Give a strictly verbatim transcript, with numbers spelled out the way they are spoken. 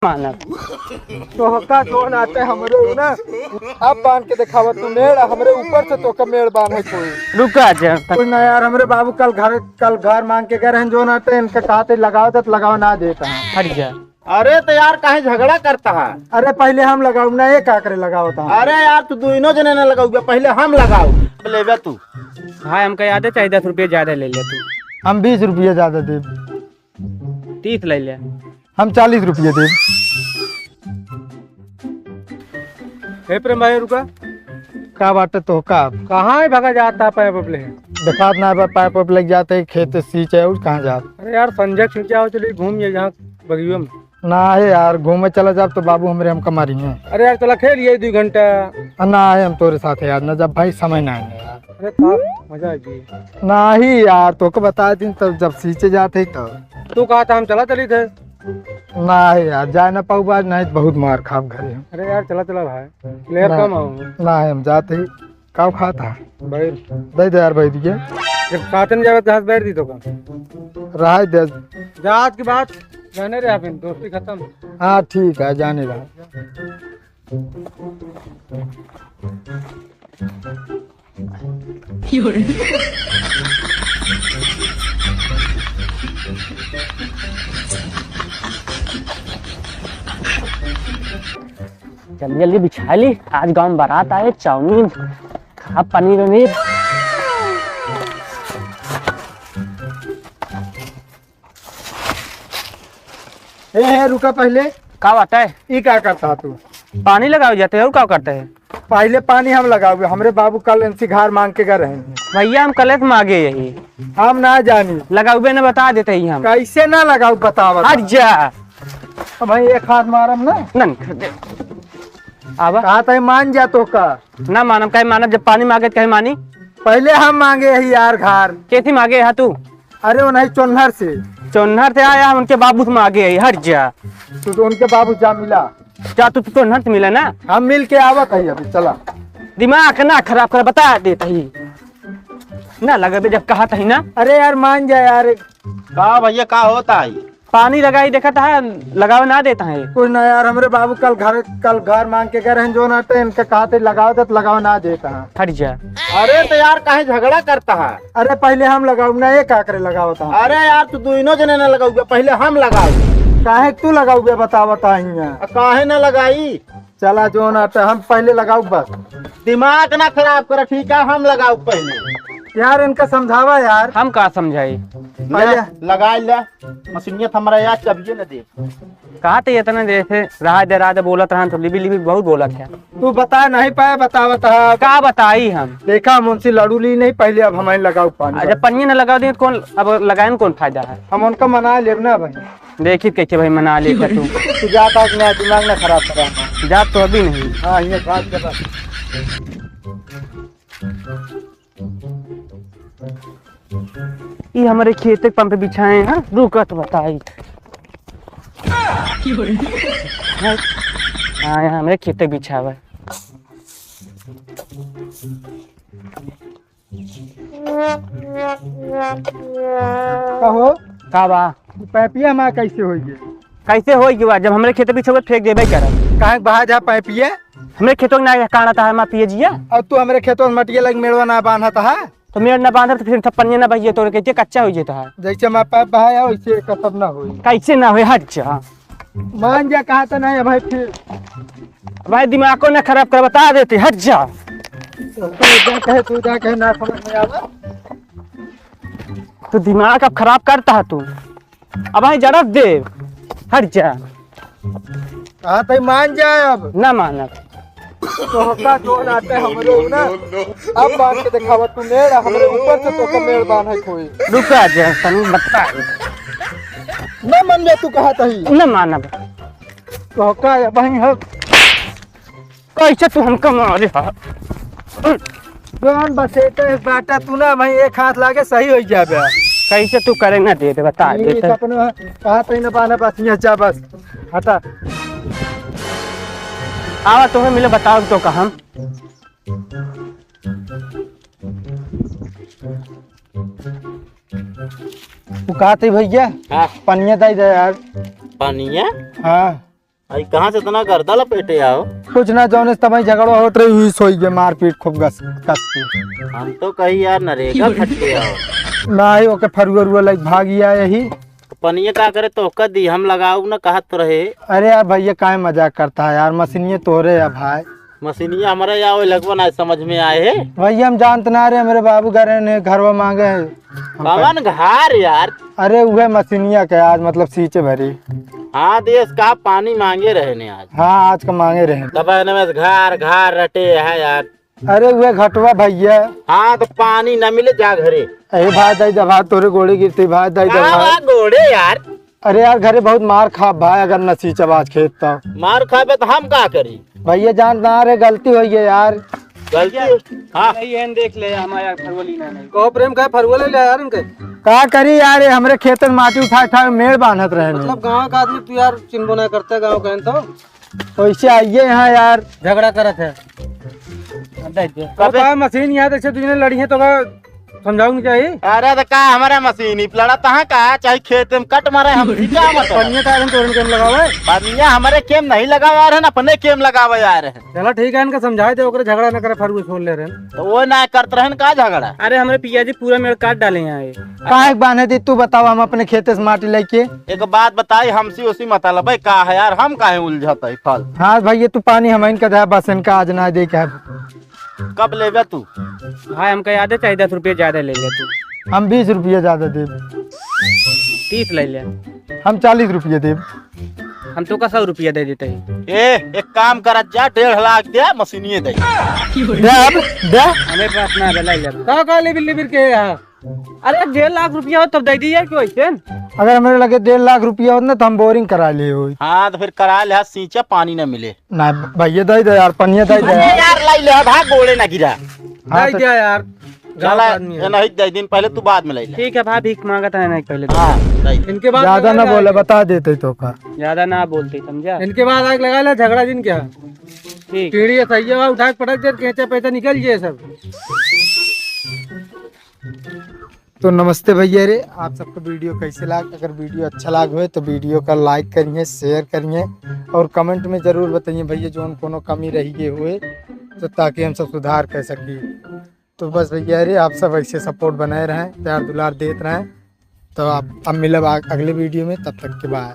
मानब। तोहका जोन आटे हमरे उ ना, अब बांध के देखावा तू मेड़, हमरे ऊपर से तोहका मेड़ बांधे कोई। रुका जा। कुछ ना यार, हमरे बाबू कल घर, कल घर मांग के गए रहन जोन आटे, इनका कहते लगाओ तो लगाओ ना देता है। हट जा। अरे तो यार काहे झगड़ा करता है? अरे पहले हम लगाओ ना, ये का करे लगाओ था? अरे यार तू दोनों जने ना लगाओ, पहले हम लगाओ। लेबे तू। भाई हमका याद है, चाहे दस रुपये ज्यादा ले ले तू। हम बीस रुपये ज्यादा देब। तीस ले ले। हम चालीस रुपये देब। हे प्रेम भाई, रुका। का बाटे तो का? कहाँ है भागा जाता पाइप वाइप ले? देखात ना बा, पाइप वाइप लग जाते, खेत सींचे और कहाँ जात? अरे यार, संजय खींचा हो, चलिए घूम ये जहाँ बगियो में। ना है यार, घूमे चला जाब तो बाबू हमरे हमका मारी हैं। अरे यार, चला खेल ये दो घंटा। आ, ना है, हम तोरे साथ यार, ना जब भाई समय ना है यार। अरे का मजा आ गई। नाही यार, तोके बता दिन तब जब सींचे जाते ही तब। तू कहा था हम चला चली थे। नाही यार, जाए ना पाऊ आज, नाही तो बहुत मार खाब घरे हम। अरे यार, चला चला भाई, प्लेयर ना, कम आओ। नाही, हम जाते ही काव खाता। भाई। दे दे यार भाई दिए। जब साथ में जावे तो हाथ बैठ दी तो का। रहा दे। जा आज के बाद जाने रहे आप, दोस्ती खत्म। हाँ ठीक है, जाने रहा। जल्दी जल्दी बिछा ली, आज गाँव में बारात आए, चाउमीन खा, पनीर उनीर। ए, ए, रुका पहले। का बात है? ई का करता तू? पानी लगावे जाते हैं, और का करते हैं? पहले पानी हम लगावे, हमरे बाबू कल इनसे घर मांग के गए रहे हैं। भैया, हम कल से मांगे यही। हम ना जानी। लगावे ना बता देते ही हम। कैसे ना लगाऊ बतावा? हट जा। अब भाई एक हाथ मारम ना। नन, आवा। कहा तय मान जा तो का? ना मानम, काहे मानब? जब पानी मांगे तो काहे मानी? पहले हम मांगे ही यार घर। कैसे मांगे है तू? अरे वो नहीं चोन्हर से। चोन्हर से आया, हम उनके बाबू से मांगे ही, हट जा। तू तो उनके बाबू जा मिला। जा तू, तू चोन्हर से मिला ना। हम मिल के आवत है अभी, चला। दिमाग ना खराब कर, बता देत ही। ना लगबे जब कहत ही ना। अरे यार मान जा यार। का भैया का होता है? पानी लगाई देखत है, लगावे ना देता है। कुछ ना यार, हमरे बाबू कल घर, कल घर मांग के गए रहन जो ना टे, इनके कहते लगाओ देत, लगावे ना देता है। हट जा। अरे तो यार काहे झगड़ा करता है? अरे पहले हम लगाओ ना, ये का करे लगावत है? अरे यार तू दोनों जने ना लगाओगे, पहले हम लगाओ। काहे तू लगाओगे बतावत है हियां? आ, काहे ना लगाई? चला जो ना टे, हम पहले लगाओ बस। दिमाग ना खराब कर, ठीक है, हम लगाओ पहले। यार इनका समझावा यार। हम का समझाई? पहले ले, लगा ले। मशीनिया त हमरा याद कभिए न देब। कहा ते इतना देर से रहा दे, रहा दे बोलत रहन तो लिबी लिबी बहुत बोलत है। तू बता नहीं पाए, बतावत है। का बताई हम? देखा मुंशी लड़ू ली नहीं पहले, अब हमारे लगाओ पानी। अच्छा, पानी न लगा दे तो कौन, अब लगाए न कौन फायदा है? हम उनका मना लेब ना भाई। देखी कैसे भाई मना ले तू। तू जाता है कि ना, दिमाग ना खराब करा। जा तो अभी नहीं। हाँ, ये बात कर। ई हमरे खेते के पंप बिछाए हैं, रुकत बताई। हाँ, यहाँ हमरे खेते बिछावे। कहो। का बा? ई पैपिया हमार कैसे होई गे? कैसे होई गे बा? जब हमरे खेते बिछावे फेंक देबे करब। काहे के बहा जा पैपिया? हमरे खेतों में ना काढ़त है हमार पिए जिया। और तू हमरे खेतों में मटिया लग मेड़वा ना बांधत है? तो मेड़ ना बांधब तो फिर सब पनिया ना बहिए, तोरे कैसे कच्चा हो जाता है। जैसे हमार पैप बहाया वैसे का सब ना होई। कैसे ना होई, हट जा। मान जा कहा तो नहीं भाई फिर। भाई दिमाग को ना खराब कर, बता देते, हट जा। तो जा कहे, तू जा कहे ना समझ में आवा। तो दिमाग अब खराब करता है तू। अब भाई जरत दे, हट जा। हाँ, तई मान जाए अब। ना मानब। तोहका जोन आटे हमरे उ ना। अब बांध के देखावा तू मेड़, हमरे ऊपर से तोहका मेड़ बांधे कोई। रुका जा, तनी बता। ना मन में तू कहा तही। ना मानब। तोहका अब ही हो। कैसे तू हमका मारे हा? जौन बसेते बाटा तू ना, भाई एक हाथ लागे सही हो जाबे। कैसे तू करे ना दे दे, बता दे ये तो। अपने कहा तई ना बाना बस, यहाँ जा बस, हटा। आवा तोहे मिले, बताओ तो कहम। तू कहा तई भैया? हाँ। पनिया दे दे यार। पनिया? हाँ। आई कहाँ से इतना गर्दा लपेटे आओ? कुछ ना, जौने से तबही झगड़वा होत रही, हुई सोई गए, मारपीट खूब गस, कस के। हम तो कही यार नरेगा खट के आओ। नाही, ओके फरुआ रुआ लाइक भाग गया यही। पनिया का करे तो का दी, हम लगाऊ ना कहत तो रहे। अरे यार भैया, काहे मजाक करता है यार, मशीनिये तोरे है भाई। मशीनिया हमारे या ओए लगवा ना समझ में आए है। भैया हम जानत ना रहे, हमरे बाबू घरे ने घरवा मांगे है। कवन घर यार? अरे उहे मशीनिया के आज मतलब सींचे भरी। हाँ देश का पानी मांगे रहे ने आज। हाँ आज का मांगे रहे। तब एने में घर घर रटे है यार। अरे उहे घटवा भैया। हाँ तो पानी न मिले जा घरे। अरे भाई दाई दे भाई, तोरे गोड़े गिरती भाई दाई दे का भाई। बा गोड़े यार? अरे यार घरे बहुत मार खाब भाई, अगर न सींचब आज खेत तो। मार खाबे तो हम का करी? भैया जान ना रे, गलती होई है यार। गलती? हाँ। नहीं है, देख ले हमारा यार फरवली ना नहीं। कहो प्रेम का फरवली ले यार इनके। का करी यार, ये हमरे खेतन माटी उठा उठा मेड़ बांधत रहे ने। मतलब गाँव का आदमी तू यार चिन्हबो ना करता गाँव का तो। वैसे आइए यहाँ यार। झगड़ा करत है। अब देख दे। अब का मशीन यहाँ जैसे तुझे लड़ी है तो का समझाऊ नहीं चाहिए? अरे तो का हमारा मशीन ही लड़ा तहाँ का, चाहे खेत में कट मारे, हम ठीक है मतलब। पनिया तो हम तोरन केम लगावे। पनिया हमारे केम नहीं लगावे आ रहे हैं, अपने केम लगावे आ रहे हैं। चला ठीक है, इनका समझाए दे, ओकरे झगड़ा न करे, फरुए छोड़ ले रहे हैं। तो वो ना करत रहन का झगड़ा? अरे हमरे पिया जी पूरा मेड़ काट डाले यहाँ ये। काहे के बांधे दी तू बताओ, हम अपने खेते से माटी लेके। एक बात बताई, हमसे उसी मतलब है का है यार, हम काहे उलझत है फल? हाँ भैया तू पानी हम इनका दे, बस इनका आज ना दे के है। कब लेबे तू? भाई हमका याद है चाहे दस रुपये ज्यादा ले ले तू। हम बीस रुपये ज्यादा देब। तीस ले ले। हम चालीस रुपये देब। हम तो का सौ रुपया दे देते हैं। ए, एक काम करत जा, डेढ़ लाख दे, मशीनिये दे। दे अब, दे। हमें पास ना बलाई ले। का का लेबिर लेबिर के यहाँ? अरे डेढ़ लाख रुपया हो तब दे दिए क्यों ऐसे? अगर हमारे लगे डेढ़ लाख रुपया होत ना तो हम बोरिंग करा लिए होई। हाँ तो फिर करा ले, सींचा पानी ना मिले। ना भैया दे दे यार, पनिया दे दे अरे यार। यार लाई ले, भाग गोड़े ना गिरा। हाँ, दे तो दिया यार। चला, गाँव का आदमी है। ये नहीं दे दिन पहले तू बाद में ले ले। ठीक है भाई, भीख मांगत है ना पहले तो। हाँ, दे दे। इनके बाद ज्यादा लगा ना ले बोले, आगे। बता देते तो का। ज्यादा ना बोलते, समझा? इनके बाद आग लगा ले, झगड़ा जिन क्या? ठीक। टीढ़ी है, सही है, उठा के पटक दे, कैंचा पैसा निकल जाए सब। तो नमस्ते भैया रे, आप सबको वीडियो कैसे लाग? अगर वीडियो अच्छा लाग होए तो वीडियो का लाइक करिए, शेयर करिए और कमेंट में जरूर बताइए भैया, जौन कोनो कमी रही गए हुए तो, ताकि हम सब सुधार कर सकी। तो बस भैया रे, आप सब ऐसे सपोर्ट बनाए रहें, प्यार दुलार देत रहें। तो आप अब मिलब आ-, अगले वीडियो में, तब तक के बाय।